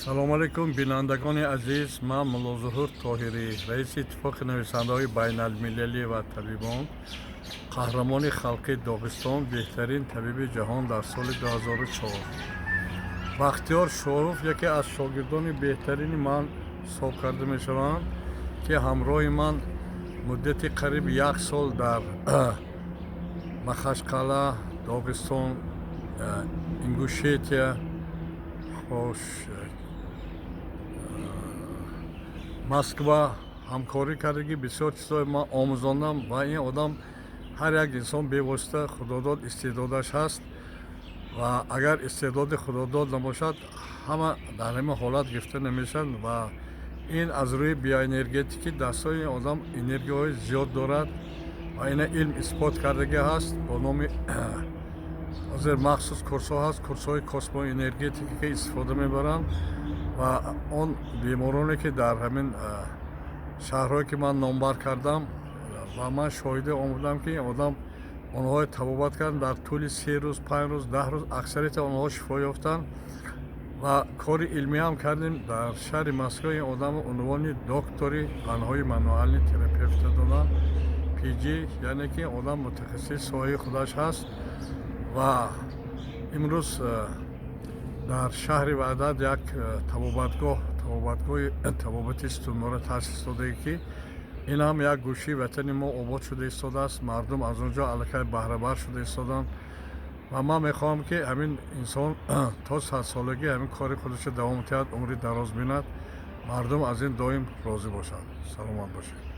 Салому алайкум, бинандагони азиз. Ман Муллозуҳур Тоҳирӣ, раиси Иттифоқи нависандаҳои байналмилалӣ ва табибон, қаҳрамони халқи Доғистон, беҳтарин табиби ҷаҳон дар соли 2004. Бахтиёр Шоров яке аз шогирдони беҳтарини ман ҳисоб карда мешаванд, ки ҳамроҳи ман муддати қариб як сол дар Махачқала, Доғистон, Ингушетия, хош, Москва ҳамкорӣ кардагӣ, бисёр чизҳои ман омӯзондам. Ва ин одам, ҳар як инсон бевосита худодод истеъдодаш ҳаст ва агар истеъдоди худодод набошад, ҳама дар ҳамин ҳолат гирифта намешавад. Ва ин аз рӯи биоэнергетикӣ дастҳои ин одам энергияҳои зиёд дорад ва ина илм исбот кардагӣ ҳаст. Бо номи ҳозир махсус курсҳо ҳаст, курсҳои космоэнергетика, ки истифода мебаранд. Ва он бемороне, ки дар ҳамин шаҳрҳое, ки ман номбар кардам, ва ман шоҳиди он будам, ки ин одам онҳоро табобат кард, дар тӯли 3 рӯз, 5 рӯз, 10 рӯз аксарияти онҳо шифо ёфтанд. Ва кори илмӣ ҳам кардем. Дар шаҳри Москва ин одам унвони доктори фанҳои мануальный терапевта доданд, PG, яъне ки одам мутахассиси соҳаи худаш ҳаст. Ва имрӯз дар шаҳри Ваҳдат як табобатгоҳи табобати сутунмӯҳра таъсис додагӣ, ки ин ҳам як гӯшаи ватани мо обод шуда истодааст. Мардум аз он ҷо аллакай баҳрабар шуда истоданд. Ва ман мехоҳам, ки ҳамин инсон то 100-солагӣ ҳамин кори худашро давом диҳад, умри дароз бинад, мардум аз ин доим розӣ бошанд. Саломат бошед.